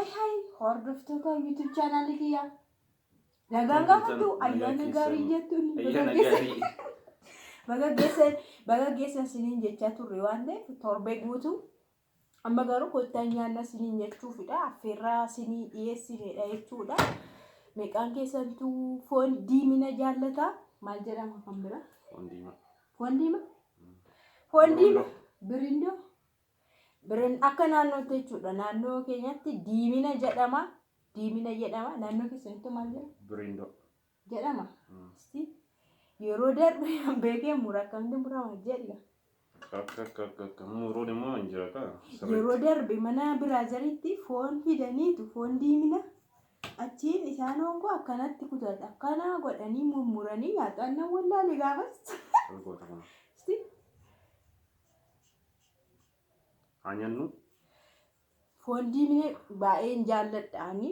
Hai hai hordoftoota YouTube chaanaalii kiyyaa. Nagaan gaafadhu ayyaana gaarii jettuun Ayyaana gaarii. Baga geessan baga geessan siniin jechaa turre waan ta'eef torbee guutuu amma garuu kottaa nyaanna siniin jechuufidha affeerraa sinii dhiyeessinedha jechuudha. Meeqaan keessantuu foon diimina jaallata maal jedhama kan bira? Foon diimaa. Foon diima? Foon diima? Birindoo? Birin akka naannootti jechuudha. Naannoo keenyatti diimina jedhama. Diimina jedhama. Naannoo keessanitti maal jedhama? Birindoo. Jedhama. Isti yeroo darbe beekee mura akkamitti murama jedhi. Akka akka akka akka muruun immoo hin jira kaa. Yeroo darbe mana biraazaritti foon fidaniitu foon diimina achiin isaan honkoo akkanatti kutata akkana godhanii mummuranii nyaatu annan wallaale gaafas. Goota kana. Isti Haa nyaannu. Foon diimina baay'een jaalladha ani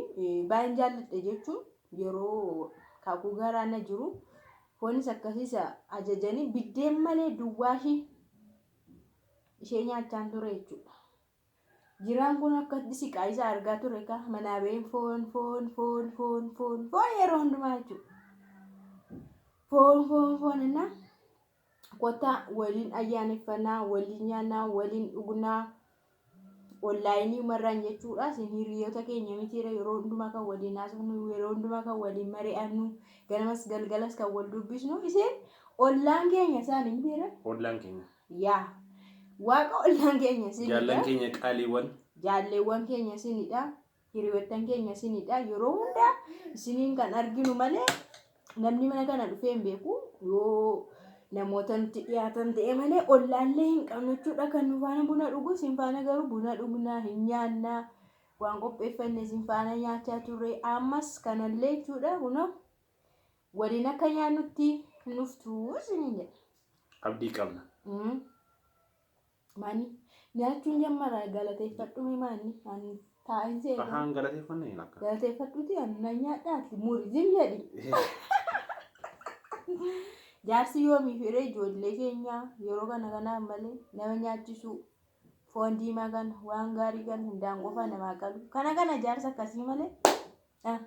baay'een jaalladha jechuun yeroo kakuu garaa na jiru foonis akkasiisa ajajanii biddeen malee duwwaa ishee ishee nyaachaan ture jechuudha. Jiraan kun akka siqaa isaa argaa ture kaa manaa ba'een foon foon foon foon foon foon yeroo hundumaa jechuudha. Foon foon foon innaa kottaa waliin ayyaaneffannaa, waliin nyaannaa, waliin dhugnaa, onlaayinii umarraan jechuudha. Isin hiriyoota keenya mitiira yeroo hundumaa kan waliin haasofnu, yeroo hundumaa kan waliin mari'annu, ganamas galgalas kan wal dubbisnu isin ollaan keenya isaan mitiira. Ollaan keenya. Yaa waaqa ollaan keenya isinidha. Jaallan keenya qaaliiwwan. Jaalleewwan keenya isinidha. Hiriyoottan keenya isinidha. Yeroo hundaa isiniin kan arginu malee namni mana kana dhufee hin beeku. Yoo namoota nutti dhiyaatan ta'e malee ollaallee hin qabnu jechuudha. Kan nu faana buna dhugu isin faana garuu buna dhugnaa hin nyaannaa. Waan qopheeffanne isin faana nyaachaa turre ammas kanallee jechuudha kunoo waliin akka nyaannutti nuftuu isiniin jedha. Abdii qabna. Maani nyaachuun jammara galateeffadhu mee maani ani taa'in seera. Ahaan galateeffanne hin akka. Galateeffadhuti ani na nyaadhaati muri zim jedhi. Jaarsi yoomii firee ijoollee keenya yeroo kana kanaaf malee nama nyaachisuu foon diimaa kana waan gaarii kana hindaanqoo fa'a namaa qalu kana kana jaarsa akkasii malee. Ah.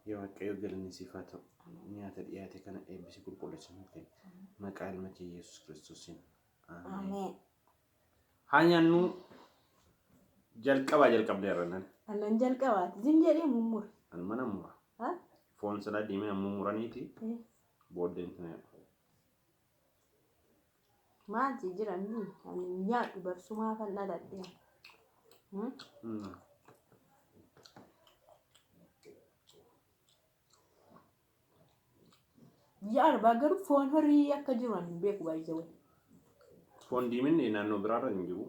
Yaa Waaqayyo galanni siif haa ta'u. Nyaata dhiyaate kana eebbisi qulqulleessi nuuf kenni. Maqaa ilma kee Yesuus Kiristoosiin. Ameen. Haa nyaannu jalqabaa jalqabneerra nan. Annan jalqabaati. Zim jedhee mummura. An mana mura. Ha? Foon silaa diimina mummuraniiti Eh, booddeen tana. Maalti jira miti? Ani nyaadhu barsumaa fan dhaladhe. Hmm? Biyya arbaa garuu foon horii akka jiru ani hin beeku baay'ee wayii. Foon diiminni naannoo biraarra hin jiru.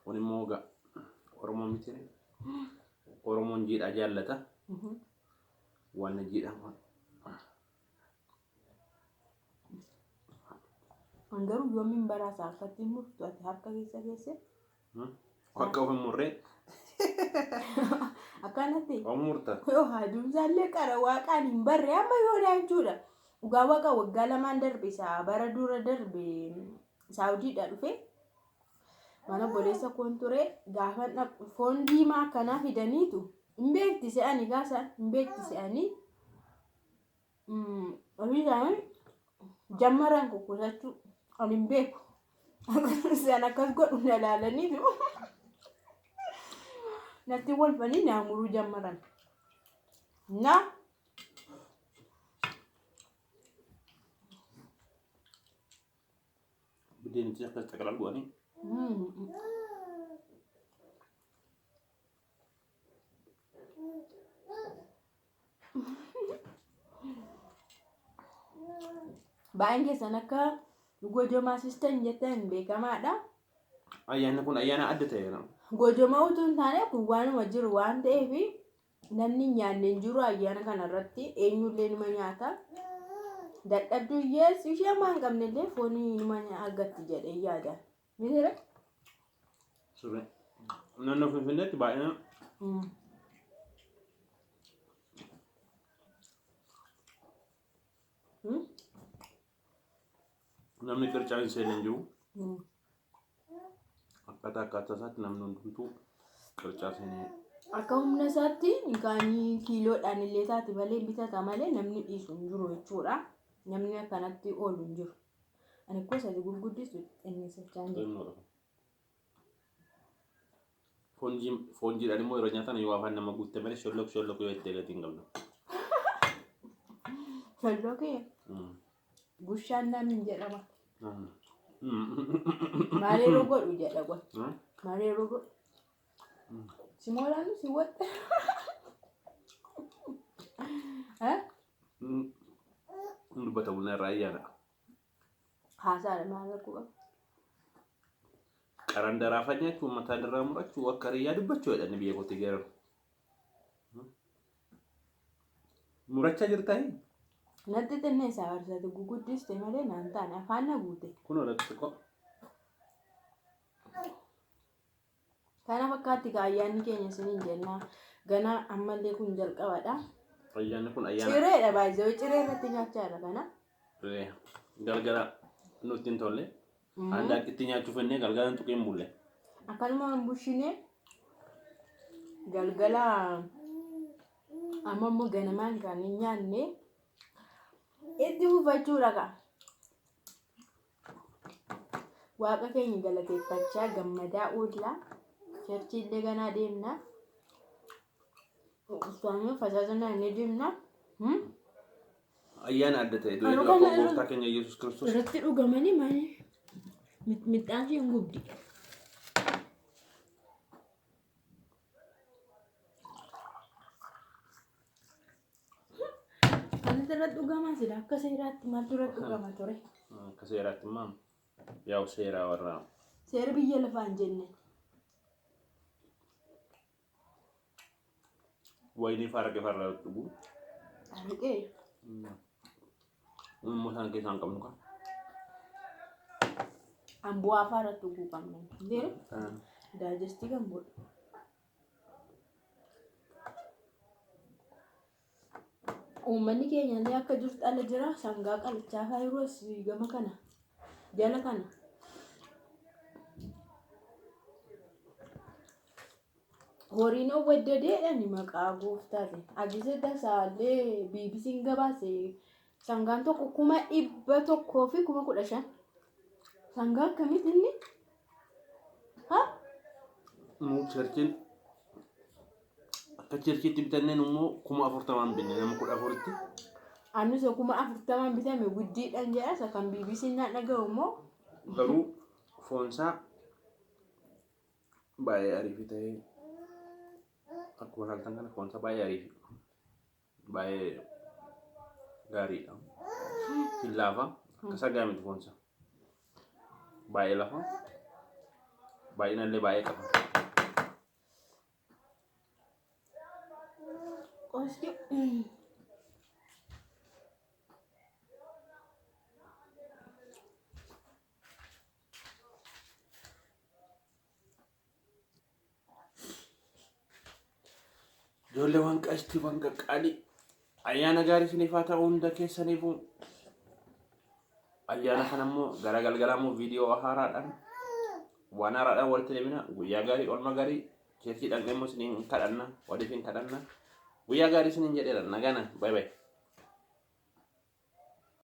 Kun immoo egaa Oromoo miti. Oromoon jiidhaa jaallata. Waan jiidhaa waan. An garuu yoomiin baraasa harkatti hin murtu ati harka keessa keesse. Akka of hin murree Akkanatti of murta. yoo haadumsaallee qara waaqaan hin barre amma yoonaa jechuudha. Dhugaa waaqa waggaa lamaan darbe isaa bara dura darbe Saawudiidha dhufe mana obboleessa koon ture gaafa dhaqu foon diimaa akkanaa fidaniitu hin beekti se'anii gaasa hin beekti se'anii ofii isaanii jammaran kukkutachuu ani hin beeku. Isaan akkas godhu na ilaalaniitu natti wolfanii naa muruu jammaran. Na Biddeenichi akkas xaqalal godhanii. Baay'een keessan akka gojomaa sistan jettan beekamaadha. Ayyaanni kun ayyaana adda ta'e nama. Gojomaa utuu hin taane kun waanuma jiru waan ta'eef namni hin nyaanne hin jiru ayyaana kana irratti eenyullee numa nyaata. Dadhabduu hiyyeessi ishee ammaa hin qabne illee foon numa argatti jedhee yaada. Mitiire? Sirrii. Naannoo Finfinneetti baay'ina namni qircaa hin seenne hin jiru. Akkaataa isaatti namni hundumtuu qircaa seenee. Akka humna isaatti kaanii kiiloodhaan illee taate malee bitata malee namni dhiisu hin jiru jechuudha. Namni akkanatti oolu hin jiru. Ani koo sadi gurguddisu xinneessachaa hin jiru. Foon jiidhaan immoo yeroo nyaatan yoo afaan nama guutte malee shollok shollok yoo itti gatii hin qabdu. Shollokee gushaan namni hin jedhama. Maal yeroo godhu jedha qoy. Maal yeroo godhu? Si moolaan si watta. Dubbata buna irraa ayyaana. Haasaadha maal rakkoo qaba? Qaran daraafa nyaachuu mataa irraa murachuu akka riyyaa dubbachuu jedhani biyya kootti geeraru. Murachaa jirtaa? Natti xinneessaa barsiisate guguddiste malee naan taane afaan na guute. Kun olatti xiqqoo. Kana fakkaatti gaa ayyaanni keenya isiniin jenna. Ganaa ammallee kun jalqabadha. Ayyaanni kun ayyaana. Cireedha baay'ee ciree irratti nyaachaa jirra kana. Galgala nutti hin tolle. Handaaqitti nyaachuuf jennee galgala hin tuqeen bulle. Akkanuma hin bushinee galgala amma immoo ganamaan kan hin nyaanne itti fufachuudha kaa. Waaqa keenya galateeffachaa gammadaa oolla. Churchii illee ganaa deemna. Isaanii facaasannaa ni deemna. Ayyaana adda ta'e du'ee Anu du'a kana koo gooftaa keenya Yesuus Kiristoos. Irratti dhugamanii maali? Mixxaan ishee hin gubdi. Kanatti irratti dhugamaa sila akka seeraatti maaltu irratti dhugama ture? Akka seeraatti immoo yaa'u seeraa warra Seera biyya lafaa hin jenne. Wayinii fa'aa araqee fa'aa irraa dhugu. Araqee Immoo isaan keessaa hin qabnu kan. Ambu'aa fa'aa irratti dhuguu qabna. Deemu daajestii kan godhu. Uummanni keenya illee akka jirtu ala jira sangaa qalachaa fa'aa yeroo as gama kana jala kana. Horiin owwaddadeedhani maqaa gooftaatiin. Addisee Tasaallee BBC'n gabaase sangaan tokko 115,000. Sangaa akkamitti inni? Ha? Nu churchiin akka churchiitti bitanneen immoo 40,000 binne nama 14tti. Anis 40,000 bitame guddiidhaan jedha isa kan BBC'n naan dhaga'u immoo. Garuu foonsaa baay'ee ariifii ta'ee akkuma ilaaltan kana foonsaa baay'ee ariifii baay'ee gaariidha. Hin laafa akka sagaa miti foonsaa baay'ee lafa baay'inallee baay'ee qaba. Qosti Ijoollee waan qashtii waan qaqqaalii ayyaana gaarii isiniif haa ta'u hunda keessaniifuu. Ayyaana kana immoo gara galgalaa immoo viidiyoo haaraadhaan waan haaraadhaan walitti deebina. Guyyaa gaarii oolmaa gaarii churchii dhaqnee immoo isiniin kadhanna waliif hin kadhanna. Guyyaa gaarii isiniin jedheera nagana bye bye.